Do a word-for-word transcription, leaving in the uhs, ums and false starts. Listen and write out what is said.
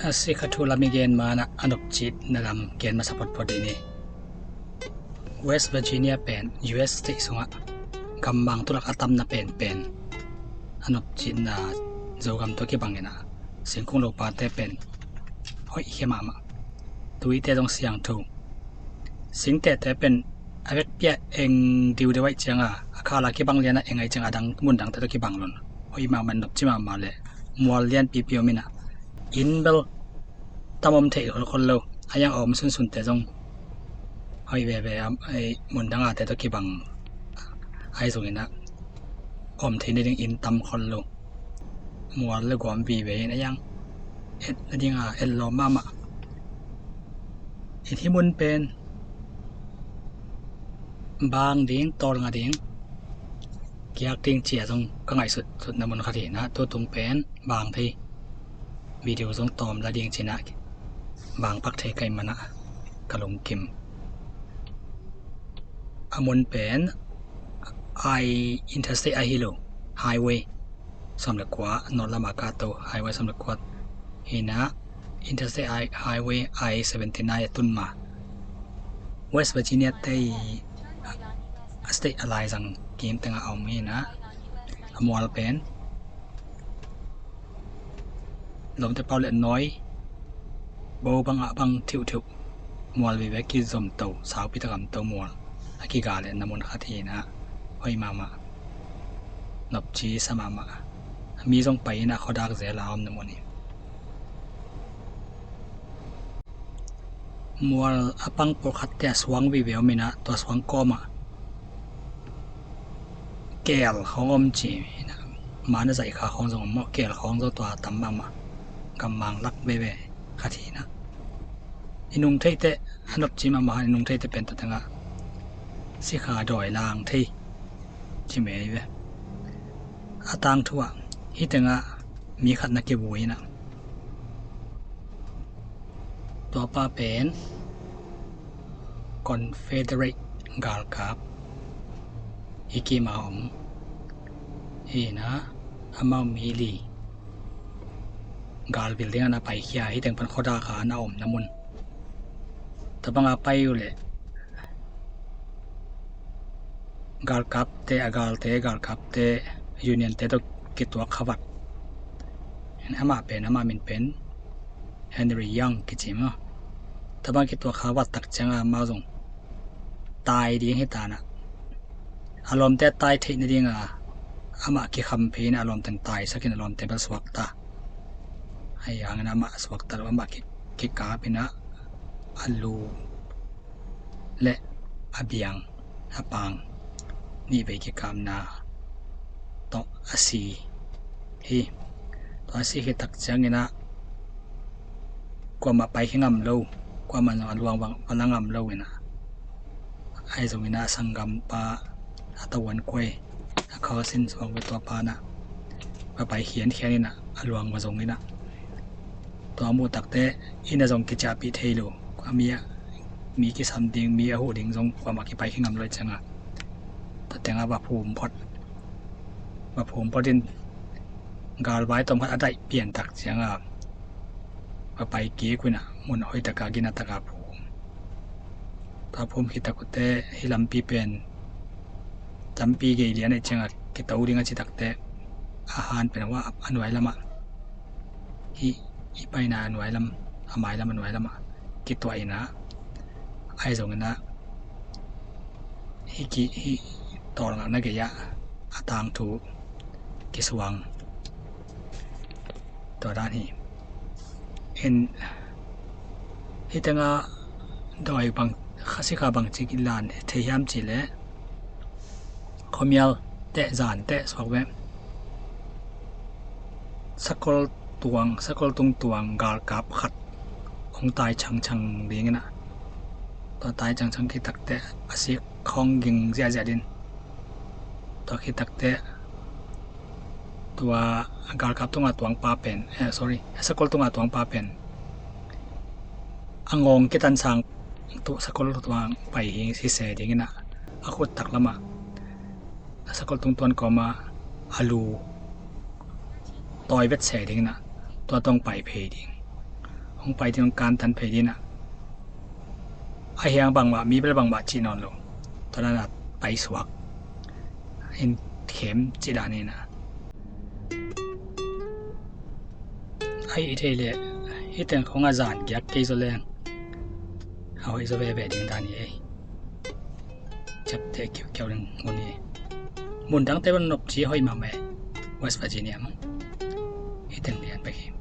A sikha thu lam i gen manah a nopcitna lam gen masa photphot dih ni. West Virginia pen U S state sungah gammang tulak a tamna penpen a nopcitna Zogam tawh kibang inah singkung lopate pen hoih khia mahmah. Tuite zong siangtho. Singtehte pen a vekpi-ah eng diudeu ahih cianga a khala kibang lianah eng ahih cianga a dang mundangte tawh kibang lon hoih mahmah, nopci mahmah le mual lianpipi om inah inn bel tam om thei kholkhol lo. A iang a om sunsunte zong hoih veve a, mundang ate tawh kibang ahi zonginah om thei nading inn tam khol lo. Mual le guam vive in a iang et nadinga et lawm mahmah. I hih mun pen bang ding, tawlnga ding, kiak ding cia zong ka ngaihsut sutna mun khat hinah tutung pen bang thei. Video zong tawm la ding cinah bang pak thei kai manah ka lungkim. A mun pen I interstate ahi lo, highway sawm le kua, north lama ka to highway sawm le kua hinah, interstate I, highway I seventy nine a tun ma. West Virginia te i a state a laizang kim tengah a om hinah, a mual pen lomte pau le nawi bo bangah bang thiuhthiuh mual vive kizom to, saupi takam to mual a kiga le na mun khat hinah hoih mahmah, nopci sa mahmah. Mi zong pai inah khuadak zel a om na mun hi. Mual a pang pawlkhatte a suang vive om inah tua suang kawmah keel khawng om ci inah, man a zaihkha khawng zong om maw, keel khawng zong tua tam mahmah. Gammang lak veve khat hinah. I nung theite a nopci mahmah han, i nung theite pen tua tengah sikha dawi lang thei ci mei ve. A tangthu ah hih tengah mi khat na kivui inah, tua pa pen Confederate galkap hi kima om hinah, amau mi li gal building ah na paikhia, hih teng pan khuadak a na om na mun. Tabanga pai uh leh galkapte, a galte, galkapte, unionte tawh kituak khavat. Amah pen, amah min pen Henry Young kici maw. Tabang kituak khavat tak cianga amau zong tai ding hi tanah, a lawmte tai theih nadinga amah kikham phei inah a lawmte taisakin a lawmte bel suakta. Ahi hangin amah suakta lo, amah ki, kikap inah a lu le a biang, a pang nihvei kikapna tawh a si hi. Tua a si khit tak cianginah kuamah pai hi ngam lo, kuamah zong a luang va la ngam lo inah, ahi zonginah a sanggampa a tavuan kuai a khausin suak ve, tua panah va pai khiankhian inah a luang va zong inah, tua a muh takte inn a zong kiciahpih thei lo. A mi a, mi kisam ding, mi a huh ding zong kuamah kipai hi ngam lo ahih cianga tua tengah va phum phot, va phum phot in galvai tawm khat a daih pian tak cianga va pai kik uh inah mun hoih taka gina taka phum. Tua phum khit tak uh teh hih lampi pen tampi gei lian ahih cianga kito ding a ci tak teh a han pen a nuai lamah, hih i paina a nuai lam, a mai lam a nuai lamah kituah inah, ahi zonginah hih ki, hih tawlngakna gei-ah a tangthu kisuang. Tua dan hi. In hih tengah dawi bang, kha sikha bangci kilan thei hiam cihleh, khuamial teh, zan teh suak ve. Sakol tuang, sakol tung tuang galkap khat hong tai changchang ding inah, tua tai changchang khit tak teh a sik khawng ging ziahziah din. Tua khit tak teh tua galkap tunga tuangpa pen, eh, sorry, sakol tunga tuangpa pen a ngawng kitansang tuh sakol tuang pai hi, hi se ding inah, a khut tak lamah a sakol tungtuan kawmah a lu tawi vet se ding inah, tua tawh hong pai phei ding. Hong pai ding, hong kantan phei ding a, a hiang bangmah, mi bel bangmah cih nawn lo. Tua dan a pai suak in khem cih dan in a, a hih thei leh hih teng khong a zan giak kei zaw leng a hoih zaw veve ding dan hi ei. Ciapteh kiukiau ding mun hi. Mun dangte bang nopci hoih mahmah e. West Virginia mah hih teng lian bek hi.